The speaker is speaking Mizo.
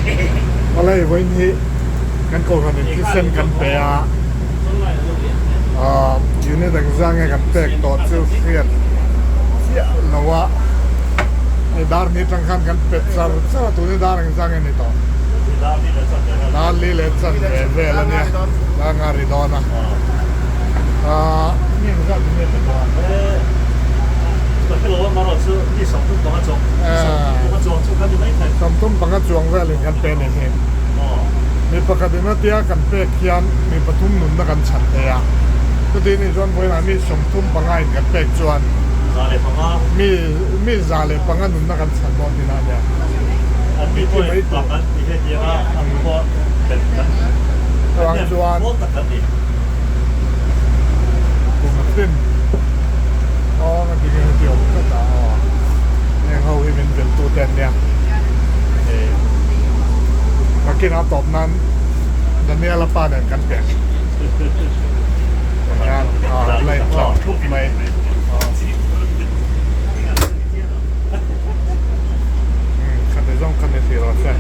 Awle vawiin hi kan kohhran in thisen kan pe a, aah unit engzah nge kan pek tawh chu hriat chiah lo a, hei dar ni atang khan kan pe char char a tun hi dar engzah nge ni tawh? Dar li leh chan ve vel a nia, dar nga ri dawn a, aah mi engzah chu nge pe tawh a? 35 chuang velin kan pe ni hi. Mi pakhatin a tia kan pek hian mi pathum nunna kan chhan thei a. Chuti ni chuan vawiinah mi 35 in kan pek chuan mi mi 105 nunna kan chhan dawn tihna a nia. Mi thi mai tur. Chuvang chuan kum tin aw nga tinge heti awm tlat a aw heng ho hi min vil tu te an nia eh nakin a tawp nan Daniel-a pa nen kan pek hian.